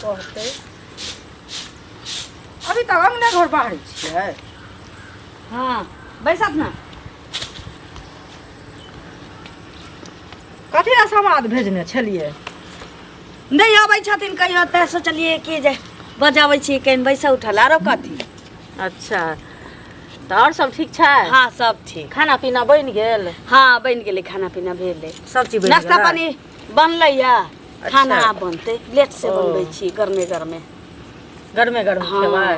कहतै अभी तक अंगने घर बाहर छियै। हँ, बैसत ने। कथी लए समाद भेजने छलियै? नहि अबै छथिन कहियो, तऽ सोचलियै कि जे बजाबै छियै कनि, बैसऽ उठल आरो कथी। अच्छा, तऽ आओर सब ठीक छै? हँ, सब ठीक। खाना पीना बनि गेल? हँ, बनि गेलै, खाना पीना भेलै। सब चीज बनि नाश्ता गेलै? पानी बनलै या खाना आब बनतै, लेट से ओ। बनबै छी, गरमे गरमे। गरमे गरम हँ। खेबै।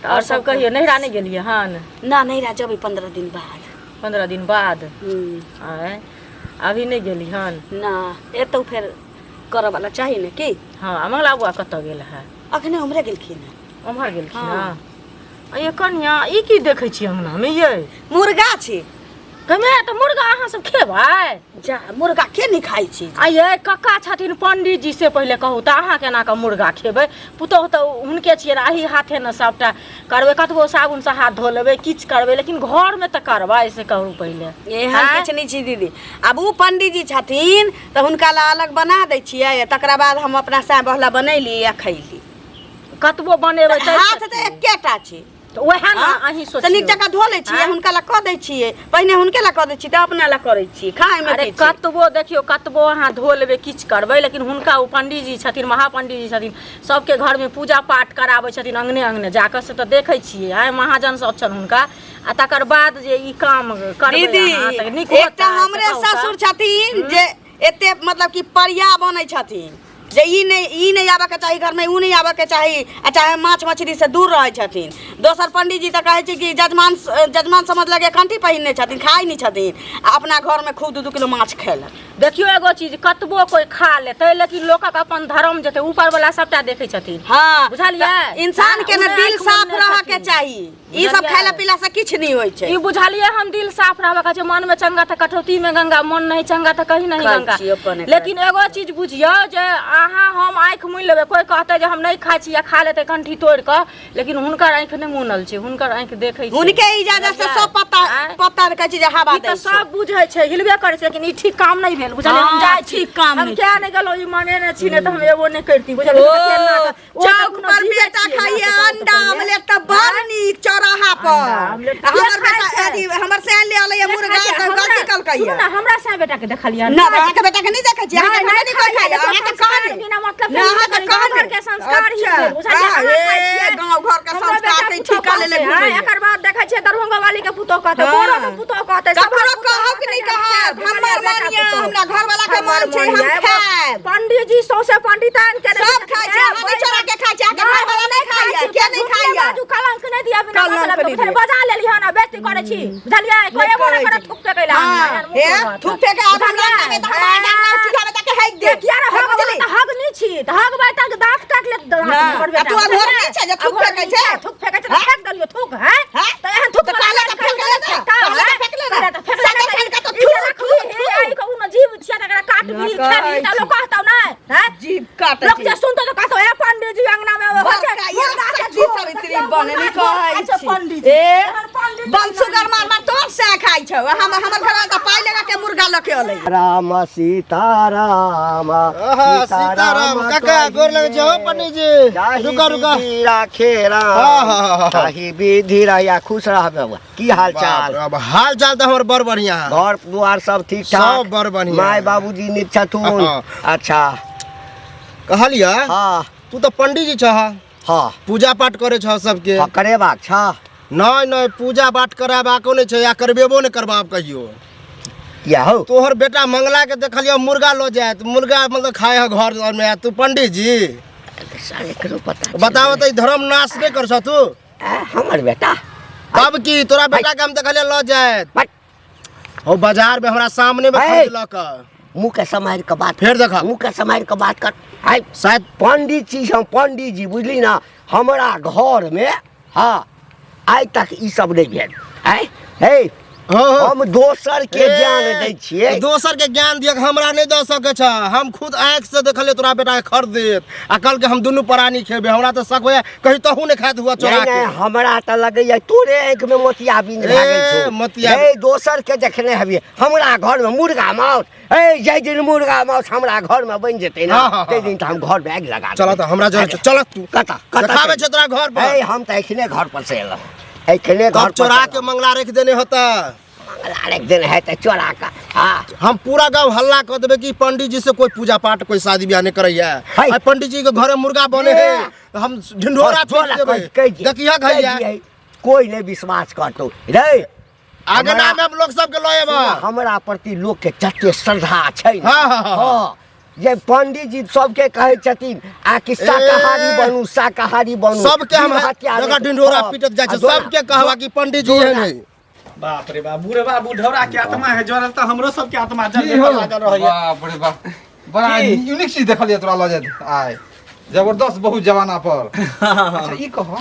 तऽ आओर सब कहियौ, नैहरा नहि गेलियै हन? ना, नैहरा जेबै 15 दिन बाद। 15 दिन बाद? हूँ। आँय, अभी नहि गेली हन? ना, एतौ फेर करऽ वाला चाही ने की। हँ, आ मंगला बुआ कतऽ गेल है? अखने उम्हरे गेलखिन हँ। उम्हर गेलखिन? हँ। हँ। आ ये कनिया, ई की देखै छी अंगनामे ये? मुर्गा छी। कमे तऽ मुर्गा अहाँ सब खेबै? जा, मुर्गा के नहि खाइ छी? आ ये कक्का छथिन पंडीजी जी, से पहिले कहू तऽ अहाँ केना कऽ मुर्गा खेबै? पुतोहु तऽ हुनके छियै ने, अही हाथे ने सबटा करबै। कतबो साबुनसँ हाथ धो लेबै, किछु करबै, लेकिन घरमे तऽ करबै, से कहू पहिले। एहन आँय? किछु नहि छी दीदी। आब ओ पंडीजी छथिन तऽ हुनका लए अलग बना दै छियै, तकरा बाद हम अपना साय बहला बनैली आ खैली। कतबो बनेबै तऽ हाथ तऽ एकेटा छै। तऽ उएह ने। हाँ? अहीं तऽ नीक सोचियौ। जकाँ धो लै छियै। आँय? हुनका लए कऽ दै छियै, पहिने हुनके लए कऽ दै छियै तऽ अपना लए करै छियै खायमे। अरे की छै? कतबो देखियौ, कतबो अहाँ धो लेबै, किछु करबै, लेकिन हुनका ओ पंडीजी छथिन, महापंडीजी छथिन, सबके घरमे पूजा पाठ कराबै छथिन अंगने अंगने जाकऽ, से तऽ देखै छियै। आइ महाजन सब छनि हुनका, आ तकर बाद जे ई काम करबै दीदी, अहाँ तऽ नीक एकटा होतै, से हमरे कहू तऽ? ससुर छथिन जे एते मतलब कि परिया बनै छथिन जे ई नहि, ई नहि आबऽके चाही घरमे, ओ नहि आबऽके चाही, आ चाहे माछ मछलीसँ दूर रहै छथिन। दोसर पंडीजी तऽ कहै छै कि जजमान, जजमान समझलक जे कंठी पहिरने छथिन, खाइ नहि छथिन, आ अपना घरमे खूब 2-2 किलो माछ खयलक। देखियौ, एगो चीज, कतबो कोइ खा लेतै, लेकिन लोकक अपन धर्म जेतै, ऊपर वाला सबटा देखै छथिन। हँ। बुझलियै? तऽ इंसान के ने हँ, दिल आँखि साफ मुनने रहऽके छथिन। चाही। ई सब बुझलियै? खाइला पीला से किछु नहि होइ छै। ई बुझलियै हम, दिल साफ रहबाक छै। मन में चंगा तऽ कटौती में गंगा, मन नहीं चंगा तऽ कहीं नहीं खाइ गंगा। छी अपन एकरा। लेकिन एगो चीज बुझियौ जे अहाँ हम आँखि मुनि लेबै, कोइ कहतै जे हम नहि खाइ छी, या खा लेतै कंठी तोड़ि कऽ, लेकिन हुनकर आँखि नहि मुनल छै, हुनकर आँखि देखै छै। हुनके इजाजत से बुझलियै? सब पता आँय? पता कहै छै जे हवा ई दै तऽ छै। सब बुझै छै, हिलबे करै छै, लेकिन ई ठीक काम नहि भेल, बुझलियै? हम हँ, जाइ छी। ठीक काम हम नहि। किया नहि गेलहुँ? ई मंगेने छी, नहि तऽ हम एबो नहि करिती, बुझलियै? ओ, केना कऽ- ओ तऽ चौक कोनो पर जीवे बेटा छियै ने, खाइए से कहू तऽ अंडा पहिले। ऑमलेट तऽ बड़ नीक चौराहा पर। अंडा ऑमलेट आ के हमर खाइ बेटा छै? अथी हमर सैन ले अलै के मुर्गा खाइ छै? तऽ गलती कलकै। सुनू ने, हमरा सैं बेटा के देखलियै? ना, अहाँके बेटा के नहि देखै छी। अहाँके नहि, घरमे नहि नहि कोइ खाइए, खाइए। अहाँके संस्कार कहने बिना मतलब के ना, अहाँके गाँव कहने घर के संस्कार ही अच्छा, भेल, बुझलियै? हाँ, अहाँ खाइ ए, छियै। गाँव घर के हमरो संस्कार बेटा के पुतोह ठीका लेले कहतै, घुमैए। हाँ, एकर बाद देखै छियै दरभंगा वाली के पुतोह कहतै, हाँ। बोरो के पुतोह कहतै, सबहक ककरो पुतोह कहब कि कहतै नहि जे हम कहब, खायब, हमर बुझलियै, मन बेटा यऽ, पुतोह। हमरा घरवाला के हमर मन छै, मन हम यऽ। खायब। पंडीजी सौंसे पंडिताइन के सब खाइ छै, अहाँ नहि चोरा के खाइ छी, अहाँके घरवाला नहि खाइए, के नहि खाइए? बाजू, कलंक नहि दिअ बिना कलंक मतलब के, नहि बुझलियै? दिअ। बजा लेली हन आ बेइज्जती करै छी, बुझलियै? कोइ नहि एबो नहि करै करत छी। थूक फेकै लए। हाँ, एहन मुँह हे, तोहर। थूक फेके आब हमरा बुझलियै? अंगना में तऽ हमरा अंगना चूल्हा में जाके हाइक के देब। किया रे से हगबै? बुझली? तऽ हगनी छी तऽ हगबै तऽ दाँत काटि लेत दाँत ना, हमर आ बेटा, तू अघोर बुझलियै? नहि छै जे थूक अघोर फेकै नहि छै? छै, थूक फेकै छै तऽ हाँ? फेक देलियौ थूक, हैं? हाँ? तऽ एहन थूक तऽ कहले तऽ फेक ले ने, फेकता, कहले तऽ हैं? फेक ले ने। कहले तऽ फेक ले ने, सगर खान के तऽ ई थू, जे थू, रखबही, थू। आ ई कहू ने जीव छियै तऽ एकरा काटबिही, ना खेबही तऽ कहै लोक कहतौ नहि, हैं? जीभ काटै लोक छै। जे सुनतौ तऽ कहतौ, ए पंडीजी अंगना में होइ छै, बड़का ये मुर्गा के सती झोर, सावित्री देखियौ, बने मुर्गा नहि झोर कहै खाइ छै छी। पंडीजी। ए, एहन पंडीजी बंसुगर मार मार तोर से खाइ छौ। हम हमर घर तऽ पाइ लगा के मुर्गा लऽ के अलै। राम सीता राम। आहा, सीताराम काका, गोर लगै छै हो पंडीजी। जाहि रुका रुका। विधि राखे राम, हाँ, हाँ, हाँ, हाँ। ताहि विधि रहिया। खुश रह बउआ, की हाल बाप चाल? रे बाप, हाल चाल तऽ हमर बड़ बढ़िया है। घर दुआर सब ठीक ठाक? सब बड़ बढ़िया। माय बाबूजी नीक छथुन? हाँ। अच्छा। कहलियै, हाँ। तू तऽ पंडीजी छह। हाँ। पूजा पाठ करे छह सबके? हाँ, करेबाक छह। नहि नहि, पूजा पाठ करेबाको नहि छै आ करबेबो नहि करबाब कहियो। किया हौ? तोहर बेटा मंगला के देखलियै मुर्गा लऽ जायत, मुर्गा मतलब खाय है घर में, आ तू पंडीजी। साले करो पता चलि बताओ गेलै। तऽ ई धर्म नाश नहि कर छह तू? आ, हमर बेटा? तब की, तोरा बेटा के हम देखलियै लऽ जायत बट। हो बाजार में हमरा सामने में है। खरीद लऽ कऽ। मुँह के सम्हारि कऽ बात फेर देखा। मुँह के सम्हारि कऽ बात कर। आइ शायद पंडित छी हम, पंडित जी, बुझली ना? हमरा घर में हाँ आइ तक ई सब नहीं भेल। आइ हे हो, हो। हम दोसर के ए, ज्ञान दै छियै। दोसर के ज्ञान दियक हमरा नहीं दऽ सकै छ। हम खुद आँखि से देखलियै तोरा बेटा के खरीदेत आ कल के हम दुनू प्राणी खेबै। हमरा तऽ शक होइया कहीं तहू नहीं खाइत हुआ चोरा नहीं के। नहीं, हमरा तऽ लगैया तोरे आँखि में मोतियाबिंद भए गेल ए, छौ। मोतिया- ए, दोसर के देखने हबी हमरा घर में मुर्गा माउस। ए, जाहि दिन मुर्गा माउस हमरा घर में बनि जेतै ना, हाँ, हाँ, हाँ। ताहि दिन तऽ हम घर में आगि लगा चल देबै। तऽ हमरा जरे चल तू। कतऽ कतऽ देखाबै छै तोरा घर पर। ए, हम तऽ एखने घर पर से एलहुँ, एखने घर तब पर चोरा से के एलहुँ। मंगला रख देने होता। मंगला रख देने है तऽ चोरा के। हाँ। हम पूरा गांव हल्ला कर देबे कि पंडित जी से कोई पूजा पाठ कोई शादी ब्याह नहीं करैया। है। आ पंडित जी के घरे मुर्गा बने है, हम ढिंढोरा और पीट देबे। कहि दियै, देखिया कहि घैया दियै, कोई नहीं विश्वास करतौ रे। आगे हमरा- नाम हम लोग सबके लऽ एबा। हमरा प्रति लोक के जते श्रद्धा छै ने, हाँ, हाँ, हाँ, हाँ, जे पंडित जी सबके कहै छथिन आ कि शाकाहारी बनू, शाकाहारी बनू, सबके हम जीव हत्या देखा नहि- ढिंढोरा हाँ, पीटत जाइ छै, आ दोना- सबके कहबा कि पंडित जी एहन है। बाप रे बाप, बूढ़े बाप, बुढ़ौरा के आत्मा है जरल तऽ हमरो सबके आत्मा जल की हो? लागल रहैया। बाप रे बाप, बड़ा की? यूनिक चीज देखलियै तोरा लऽ जाइत आइ, जबरदस्त बहुत जमाना पर। अच्छा ई कह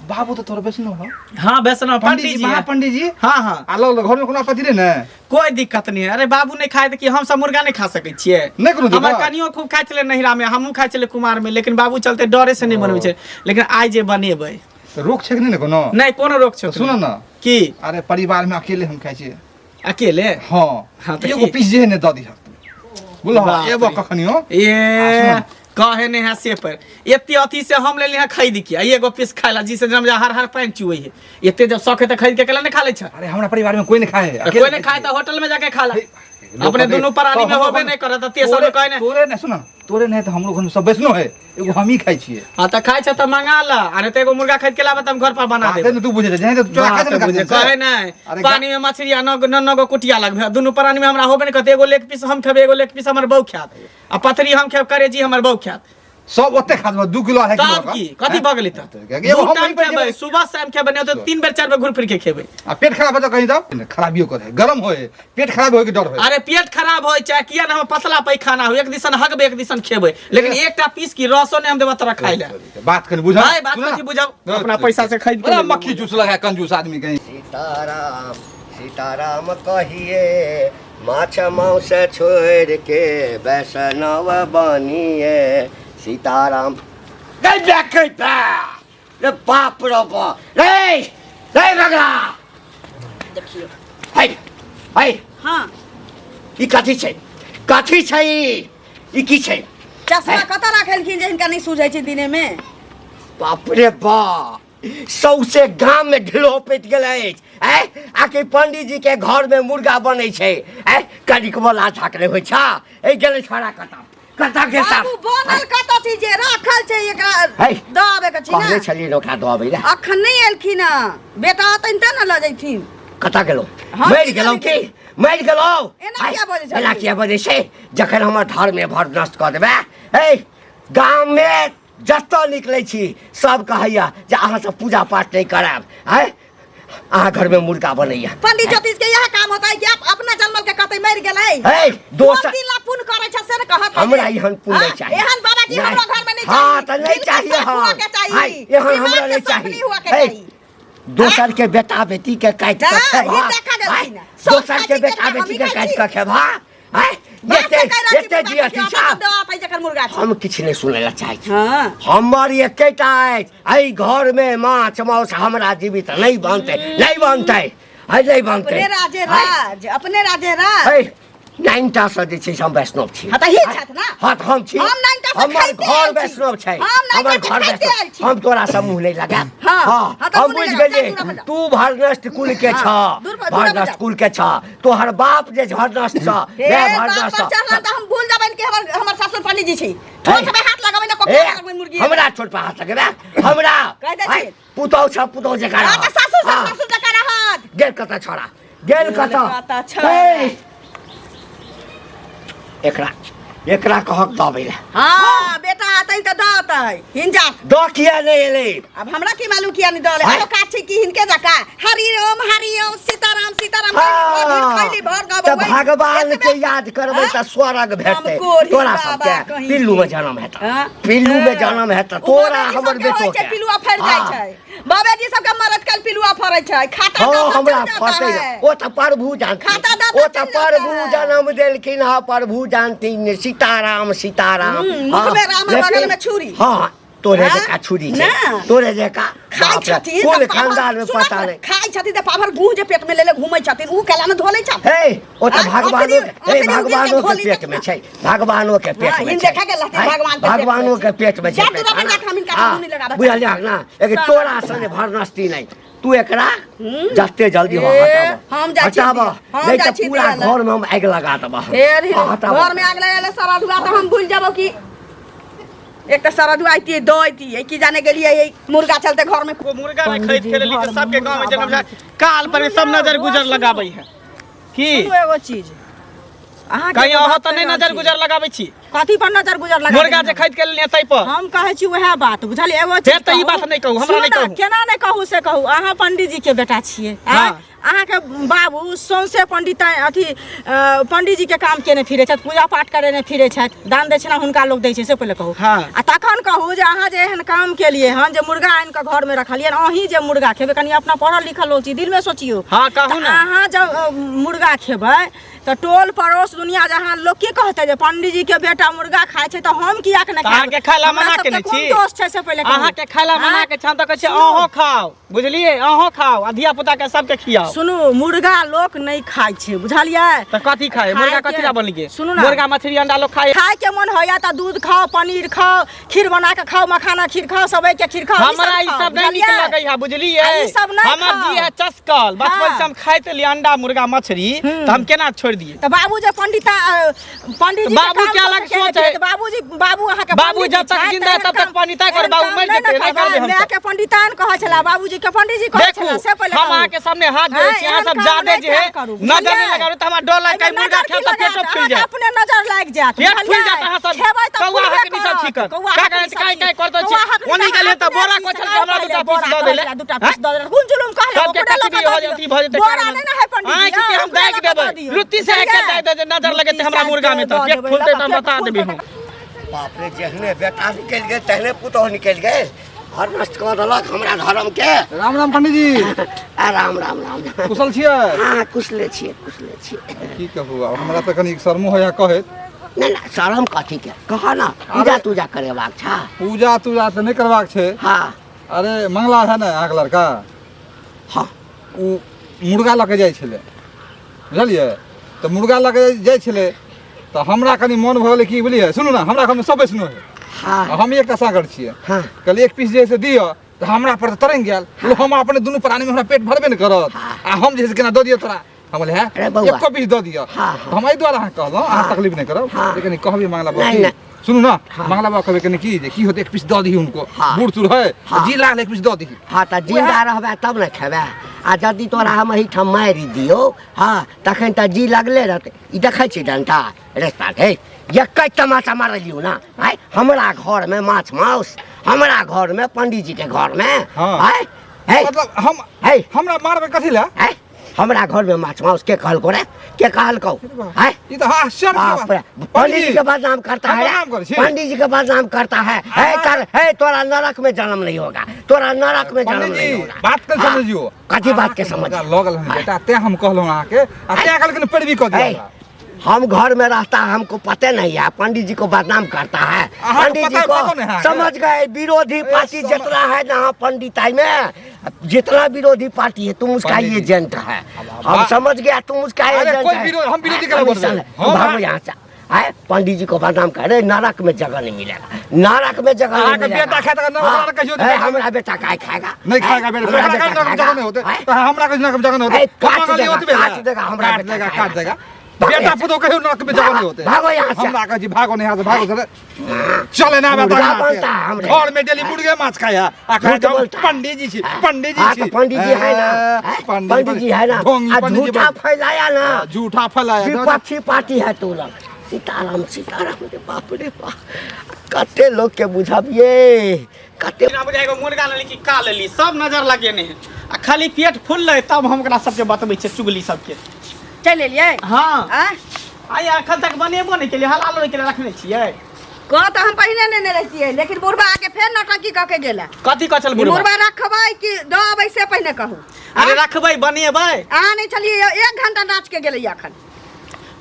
बाबू तो तोरा वैष्णव हो? हाँ वैष्णव पंडित जी महा है। पंडित जी। हाँ हाँ। आ लग घर में कोनो आपत्ति नहीं ने? कोई दिक्कत नहीं है। अरे बाबू नहीं खाए कि हम सब मुर्गा नहीं खा सकै छियै। नहीं कोनो दिक्कत? हमर कनियो खूब खाइ छलै नहिरा में, हमहूँ खाइ छलै कुमार में, लेकिन बाबू चलते डरे से नहीं बनबै छै। लेकिन आइ जे बनेबै तऽ रोक छै कि नहीं ने कोनो? नहीं, कोनो रोक छै। सुनो ना। की? अरे परिवार में अकेले हम खाइ छियै। अकेले? हाँ। हाँ, तऽ एगो की? पीस जे है ने दऽ दिहक तू। बुझलह? बाप एबो रे। कखनियो। ए, आ, सुन। कहे नहीं है से पर एते अथी से हम लेली है खरीद के, आ एगो पीस खाय ला जिसे जम हर हर पानि चुए है। एते जब शौक है त खरीद के केला नहीं खा ले छ। अरे हमरा परिवार में कोई नहीं खाए है, तो अकेले कोई नहीं खाइ खाए त होटल में जाके खा ला। लोग अपने कहते, दुनू प्राणी तो में हमरो होबे घर- नहीं करत, त तेसर में कहे नहीं। तोरे नहीं, सुन, तोरे नहीं त हमरो घर में सब वैष्णव है, एगो हम ही खाइ छियै। हां त खाइ छ त मंगा ला, अरे त एगो मुर्गा खरीद के लाबे त हम घर पर बना बाते देब। ने तू बुझे छै, जहीं त तू चोरा खाइ छै ने बात बुझे, खाइ छै। कहे नहीं। अरे पानी में मछली आ नौ नौ गो कुटिया लगबे, दुनू प्राणी में हमरा होबे नहीं करत, एगो लेग पीस हम खेबै, एगो लेग पीस हमर बहू खायत, आ पथरी हम खेब, करेजी हमर बहू खायत। सब ओते खा देबो, 2 किलो 2.5 किलो तब का। की कथी भऽ गेलै तऽ? एगो दू हम टाइम वहीं पर खेबै, जेबै। सुबह शाम खेबै, नहीं तऽ 3 बेर 4 बेर घूर फिर के खेबै। आ पेट खराब हेतौ कहीं तब खराबियो करे, गरम होए, पेट खराब होए के डर होए। अरे पेट खराब होए चाहे किया ना, हम पतला पैखाना हो, एक दिसन हगबे एक दिसन खेबै, लेकिन एकटा पीस की रसो नहीं हम देबो तोरा खाइ ले। बात कनी बुझा। भाई, बात कथी बुझाउ? अपना पैसा से खरीद के बड़ा ले लेबो। मक्खी चूस लगा कंजूस आदमी कहीं। सीताराम सीताराम कहिए माछ मांस छोड़ के वैष्णव बनिए सीताराम। रे देखै पा रे बाप रे बाप रे रे बगला देखियो। है है। हाँ। ई कथी छै, कथी छै ई? ई की छै? चश्मा है। कतऽ राखलखिन जे हिनका नहीं सूझै छै दिने में? बाप रे बाप, सौसे गाम में ढिलो पैत गेल अछि। आँय, आखिर पंडित जी के घर में मुर्गा बनै छै। आँय, कनिक वाला झाँकले होइ छ। ए गेलै छोड़ा कतऽ कतऽ गेल साफ? बाबू बनल कतऽ छै जे राखल छै, एकरा है। दऽ आबै के छै ना। कहने छलियै ओकरा दऽ आबै लए। अखन नहीं एलखिन हँ, बेटा अतनि तऽ ने लऽ जैथिन। कतऽ गेलौ? हम मरि की गेलौ जानै की? छी? मरि गेलौ? एना किया बजै छही? एना किया बजै छै? जखन हमर धर्मे भर नष्ट कऽ देबै। हे, गाम में जतऽ निकलै छी सब कहैया जे अहाँ सब पूजा पाठ नहीं करायब। आँय, अहाँ घर में मुर्गा बनैया। पंडित ज्योतिष के यह काम होता है कि आप अपना जन्मल के कतै मरि गेलै। हे, दोसर कोन दिन ला पुण्य करै छै से ने कहत। हमरा एहन पुण्य नहीं हाँ? चाहिए। एहन बाबा जी नहीं। हमरा घर में नहीं हाँ, चाहिए। तऽ नहीं जिनका चाहिए, साथ हाँ। हुआ के चाहिए। हाँ, एहन दिमाग हमरा के नहीं साथ चाहिए। नहीं हुआ के हे, चाहिए। दोसर के बेटा बेटी के काटि के ना, खेबा। ई देखा गेलखिन हाँ, हँ। सब दोसर के खाइ छी बेटा केना, बेटी के हमही खाइ काटि छी। के खेबा। हाँ, बाप एते के कहि रहल छी, एते बेटा जियत के छी। अपन दवा पाइ जकर मुर्गा छै। हम किछु नहीं सुनै ला चाहै छी। हाँ। हमर एकेटा अछि, एहि घर में माछ मांस हमरा जीवित नहीं बनतै, नहीं बनतै, है नहीं बनतै। अपने राजे है, राज, अपने राजे राज। है, नाइनटा से जे छै से हम वैष्णव छी। हाँ, तऽ ही छथि ना। हाँ, तऽ हम छी। हम नाइनटा से हमर खाइते घर आयल छी। वैष्णव छै। हम नाइनटा हमर से घर खाइते वैष्णव। आयल छी। हम तोरा से मुँह नहीं लगायब। हाँ, हाँ, हाँ, तऽ हम मुँह नहीं बुझि लगायब, गेलियै, दूर पर तू भरनष्ट कुल के हाँ, छ, दूर पर, दूर पर भरनष्ट जाओ। कुल के छ। तोहर बाप जे भरनष्ट छ, हे, वएह बाप भरनष्ट पर छ। चढ़ला तऽ हम भूल जेबनि कि हमर हमर सासुर पंडित जी छी। हे। ठोक में हाथ लगबै ने, कोकरा ए, लगबै मुर्गी। हमरा छोट पर हाथ लगेबे, हमरा। कहि दै छी। है, पुतहु छ, पुतहु जकाँ हाँ, रहत। तऽ सासुर हाँ। सासुर जकाँ रहत। गेल कतऽ छोड़ा, गेल गेल कतऽ? कतऽ छोड़ा? हे, एकरा एकरा कहक दबै ला। हाँ, बेटा अतै तऽ दऽ अतै। हिन जा। दऽ किया नहि एलै? अब हमरा की मालूम किया नहीं दऽ हैं? अरो काज छै कि हिनके जकाँ हरि ओम हरि ओम सीताराम सीताराम हाँ, खैली भर गाँव तऽ बउआ। भगवान एतबे के याद करबै तऽ स्वर्ग भेटतै। हम कोढ़ी तोरा बाबा सबके कहीं पिल्लू में के। जन्म हेतौ, हाँ? पिल्लू में हाँ। जन्म हेतौ उ तोरा बाबाजी हमर सबके बेटो होइ छै, के। पिलुआ फड़ि जाइ हाँ, छै। बाबा जी सबके मरद कल पिलुआ फरै छै खाता हाँ दाता हमरा चल जाता फरतै है। ना। ओ तऽ प्रभु जानथिन खाता दाता ओ तऽ चल जाता प्रभु है। जन्म देलखिन हँ प्रभु जानथिन सीताराम सीताराम मुख में राम और बगल में छुरी। हाँ तोरे हाँ? जकाँ छुरी छै ना। तोरे जकाँ खाइ बाप रे, छथिन कोन तऽ पाभर- खानदान में सुनऽ पता ने, नहीं खाइ छथिन तऽ पाभर गुह जे पेट में लेले घूमै छथिन ऊ केला में धोलै छथिन हे ओ तऽ आँय, भगवानो अतरी- हे अतरी भगवानो उगिल के के पेट में छै भगवानो के पेट हाँ, में इन छै देखा गेल रहथिन आँय, भगवान के पेट में भगवानो के छै। पेट में छै जा तू पैखाना। अपन जाके हम हिनका हाँ, मुँह नहि लगाबऽ बुझलियह ना एक तोरा सने भरनस्ती नहि तू एकरा जते जल्दी हो ए, हटाबऽ हम जाइ छी हटाबऽ दिअ, हम नहीं जाइ तऽ छी पूरा दिअ लए। घर में हम आगि लगा देबऽ हे रे, हाँ, हटाबऽ। घर में आग लगाले सारा धुआ तऽ हम भूल जाबो कि एक तऽ सारा धुआ अइतियै दऽ अइतियै की जाने गेलियै ई मुर्गा चलते घर में वो मुर्गा ने खरीद के लेली तऽ सबके गांव में जन्म जाय काल पर सब नजर गुजर लगाबै है की सुनू एगो चीज अहाँके कहीं एगो अहाँ बात तऽ नहि कहि रहल नजर छी। गुजर लगाबै छी कथी पर नजर गुजर लगा मुर्गा जे देलियै? खरीद के लेलियै ताहि पर हम कहै छी उएह बात बुझलियै एगो चीज फेर तऽ ई कहू। बात नहि कहू, हमरा सुनू नहि ने, कहू। केना नहि कहू से कहू अहाँ पंडीजी के बेटा छियै आँय? हाँ। अहाँके बाबू सौंसे पंडित अथी पंडीजी के काम केने फिरै छथि पूजा पाठ करेने फिरै छथि दान दक्षिणा हुनका लोक दै छै से पहिले कहू हाँ। आ तखन कहू जे अहाँ जे एहन काम केलियै हन जे मुर्गा आनि कऽ घरमे रखलियै अहीं जे मुर्गा खेबै कनि अपना पढ़ल लिखल लोक छी दिलमे सोचियौ हाँ, कहू तऽ ने। अहाँ जब मुर्गा खेबै तऽ टोल पड़ोस दुनिया जहाँ लोक की कहतै जे पंडीजी के बेटा मुर्गा खाइ छै तऽ हम कियाक नहि तऽ अहाँके खाय ला हमरा मना सबके केने कोन छी दोष छै से पहिले कहू। अहाँके खाय ला मना आँय? के छान तऽ कहै छै सुनू। अहूँ खाउ बुझलियै अहूँ खाउ आ धिया पुता के सबके खियाउ सुनू मुर्गा लोक नहि खाइ छै बुझलियै तऽ कथी खाय मुर्गा खायके- कथी ला बनि गेल सुनू ने। मुर्गा मछली अंडा लोक खाय खाय के मन होइया तऽ दूध खाओ पनीर खाओ खीर बना के खाओ मखाना खीर खाओ सबई के खीर खाओ ई हमरा ई खाओ, सब नहीं नीक बुझलियै? लगै है बुझलियै आ ई सब नहि हमर खाउ। जी है चस्कल बचपन हाँ। से हम खाइत एलियै अंडा मुर्गा मछली तऽ हम केना छोड़ि दियै तऽ बाबू जे पंडिता पंडित जी बाबू के अलग सोच है। बाबूजी बाबू अहाँके बाबू पंडित जब तक छथि, जिंदा है, एहन तब तक काम- पंडिता कर, एहन बाबू काम मरि नहि जेतै, ने नहि करबै करबै। हम माय सब। के पंडितान कहै छला बाबूजी के पंडित जी कहै देखू छला से पहिले हम कहू। अहाँ के सामने हाथ जोड़ै छी हाँ, अहाँ एहन सब काम जादे नहि जे है कयल करू, नजर बुझलियै? नहि लगाबू तऽ हमरा डर लागि एहिमे मुर्गा नजर की खायब तऽ लगायत? पेटो फूलि अहाँके जायत अपने नजर लागि जायत पेट फूलि बुझलियै? जायत अहाँ सब खेबै तऽ कौआ फूलबे हकनी सब करत, छिकत कौआ का हकनी कहै सब काई काई छिकत। करतो छी कौआ हकनी ओनी तऽ गेलियै तऽ अपने बोरा छी, कोचल के से हमरा पहिले दूटा पीस बोरा दऽ देले कहै छला, दूटा पीस दऽ देले कोन जुलुम कहले सबके ओकरे लऽ कचरी कऽ हो दऽ अथी भऽ जेतै बोरा नहि ने है पंडित आँखि के हम दागि देबै लुत्ती से एक दागि देबै नजर लगेतै हमरा मुर्गा में तऽ पेट फूलतै तऽ हम बता देबै हम बाप रे जेहने बेटा निकलि गेल तेहने पुतोह निकलि गेल घर नष्ट कऽ देलक हमरा धर्म के राम राम पंडित जी आ राम राम राम कुशल छियै हाँ कुशले छियै कुशले छियै की कहू आब हमरा तऽ कनी शर्मो होइया कहैत नहि नहि शरम कथी के कह ना पूजा तूजा करेबाक छा पूजा तूजा तऽ नहि करबाक छै हाँ अरे मंगला है ने अहाँके लड़का हाँ ओ मुर्गा लऽ के जाइ छलै बुझलियै तऽ मुर्गा लऽ के जाइ छलै तऽ हमरा कनि मोन भऽ गेलै कि बुझलियै सुनू ने हमरा घरमे सब वैष्णो है हाँ आ हम एकटा सागर छियै हाँ कहलियै एक पीस जे है से दिअ तऽ हमरा पर तऽ तरंग गेल बोलो हम अपने दुनू प्राणीमे हमरा पेट भरबे नहि करत आ हम जे है से केना दऽ दिअ तोरा हम बोले है अरे बौआ। एको पीस दऽ दिअ हाँ, हाँ। तऽ हम एहि दुआरे अहाँके कहलहुँ अहाँ तकलीफ नहि करब हाँ। लेकिन कहबै मंगला बाबा नहि, की नहि। सुनू ना हाँ। मंगला बाबा कहबै कनि की जे की होतै एक पीस दऽ दही हुनको हाँ। बूढ़ सूढ़ है हाँ। जी लागल एक पीस दऽ दही हाँ तऽ जिंदा रहबै तब ने खेबै आ यदि तोरा हम एहिठाम मारि दियौ हाँ तखन तऽ जी लगले रहतै ई देखै छी डंटा रे साले एकै तमाचा मारलियौ ना आय हमरा घरमे माछ माउस हमरा घरमे पंडीजीके घरमे हाँ। आय हे मतलब हम हे हमरा मारबै कथी लए आय हमरा घरमे माछ माउस के कहलको रे के कहलको आय ई तऽ आश्चर्य के बाप रे बात। पंडित जी के बदनाम करता हम है बदनाम करै छी? पंडित जी के बदनाम करता है है कर है तोरा नरक में जन्म नहीं होगा तोरा नरक में जन्म पंडित नहीं जी होगा बात के हाँ, समझियो कथी बात के समझ लऽ गेल हन बेटा तें हम कहलहुँ अहाँके आ तें कहलखिन पैरवी कऽ दिअ है, हमरा। हम घर में रहता है हमको पते नहीं है पंडित जी को बदनाम करता है अहाँ पंडित जी पता- पतो नहीं को है समझ गए विरोधी पार्टी समझ- जितना है ना पंडिताई में जितना विरोधी पार्टी है तुम उसका पंडित जी। एजेंट है हम बा- समझ गया तुम उसका अरे एजेंट कोई है विरोध- हम विरोधी केना बोल रहे हैं? हम भागो यहाँ से आए पंडित जी को बदनाम करे नरक में जगह नहीं मिलेगा नरक में जगह नहीं अहाँके मिलेगा बेटा खाएगा, नरक हाँ, वाला कहियो ए, नहीं। हमरा बेटा काय खाएगा नहीं खाएगा बेटा हमरा हमरा बेटा कहीं नरक में खाएगा? जगह नहीं होते आए? तो हमरा कहीं नरक में जगह नहीं होते ए, काट हम मंगलिए देगा, ओतबे काट है। देगा, हमरा काट बेटा देगा खाएगा। काट देगा भागो बेटा यहाँ से। पुतोह कहियो नरक में जगह नहीं होते भागो यहाँ से। हमरा कहै छी भागो नहीं यहाँ से भागो से चले ना बेटा मुर्गा यहाँ से। बनता है हमरे। घर में डेली मुर्गे माछ खाया आ कहै झूठ हम बोलता है। पंडित जी छी पंडित जी हाँ छी तो पंडित जी है ना ए, हैं? पंडित जी है ना ढोंगी आ पंडित जी झूठा बन- फैलाया ना हाँ, झूठा फैलाया विपक्षी पार्टी है तू लोग सीताराम सीताराम रे बाप रे बाप कते लोग के बुझाबिए कते बिना बुझाइ एगो मुर्गा लेली कि का लेली सब नजर लगेने है आ खाली पेट फुललै तब हम ओकरा सबके बतबै छियै चुगली सबके चलि एलियै हाँ आँय आइ अखन तक बनेबो नहि केलियै हलालो नहि केलियै रखने छियै कह तऽ हम पहिने नेने रहितियै लेकिन बुढ़बा आके फेर नौटंकी कऽ के गेला। कथी कहै छल बुढ़बा? मुर्गा रखबै कि दऽ अबै से पहिने कहू। अरे रखबै, बनेबै। अहाँ नहि छलियै, 1 घंटा नाच के गेलै अखन।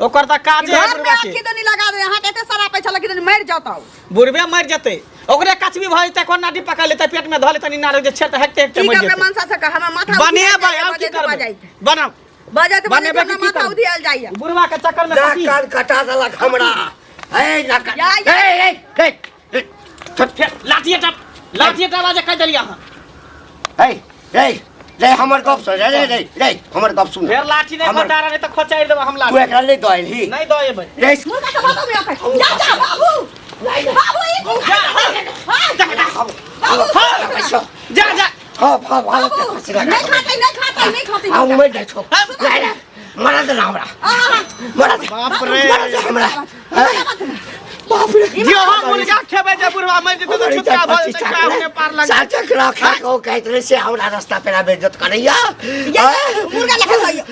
ओकर तऽ काजे है घर में बुढ़बा के। आखी दनी लगा दे, अहाँ के एते शराब पैसा लगी दनी मरि जाता। बुढ़बे मरि जेतै, ओकरे कचबी भऽ जेतै, कोन नाटी पकड़ लेतै, पेट में धऽ लेतै, नारक जे छेड़ हेकते हेकते की मरि करबै जेतै। मनसा से कह, हमर माथा बनेबै, आब की करबै? बनाउ। बजैत बजैत बनेबै हमरा कि की माथा करबै? उधियाल जाइए। बुढ़वा के चक्कर में नाक कथी? कान कटा देलक हमरा। ए नाक कान- या, या। ए, ए, ए, ए, छोट, फेर लाठिए टा, लाठिए टा बाजे कहि देलियै अहाँ। ए, ए, रे हमर गप सुन, रे रे रे रे हमर गप सुन। फेर लाठी नहि हमर- खोचार, नहि तऽ खोचारि देबै हम तू लाठी। एकरा नहि दऽ एलही? नहि दऽ एबै। रे मुर्गा के बाबू में रखै। जा जा बाबू, बाबू ई की हाँ, जा जा। हाँ हाँ हाँ। बाबू नहीं खाते, नहीं खाते, नहीं खाते। आ उमर जाइ छौ। नहीं नहीं, मरा दे ना हमरा, मरा दे। बाप रे। मरा दे हमरा। हैं? बाप रे। जे हम मुर्गा खेबै जे बुढ़वा मरि जेतै तऽ छुटका भऽ जेतै, खाय नहि पार लगतै। चार चक्रा खा के कहैत रहे से हमरा रास्ता पेरा बेइज्जत करैया। ये मुर्गा लखा दइयो,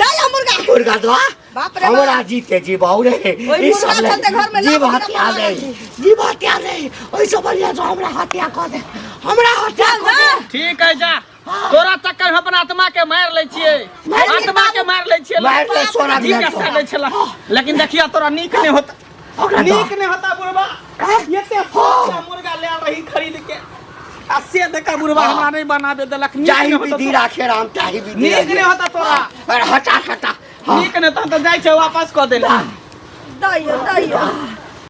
दइयो मुर्गा। मुर्गा दो। बाप रे बाप। हमरा जीते जी बाबू रे। ओहि ई सब मुर्गा ले। चलते घर में जीव लाख हत्या रुपया नहीं, पकड़। जीव हत्या नहीं। ओहिसँ बढ़िया जो हमरा हत्या कऽ दे, हमरा हत्या कऽ दे। ठीक है, जा। तोरा चक्कर में अपन आत्मा के मारि लै छियै, आत्मा के मारि लै छियै। मारि ले, सोना जी के दिया। दै छला, लेकिन देखिया तोरा नीक नहि होता। ओकरा दऽ। नीक नहि होता बुढ़बा। एते सस्ता मुर्गा ले रही खरीद के आ से देखा बुढ़बा हमरा नहि बनाबे देलक। नीक जाहि नहि होता विधि तोरा। राखे राम ताहि विधि। नीक नहि होता तोरा। अरे हटा हटा। हाँ। नीक नहि, तहन तऽ जाइ छै वापस कऽ देला। दइयो, दइयो।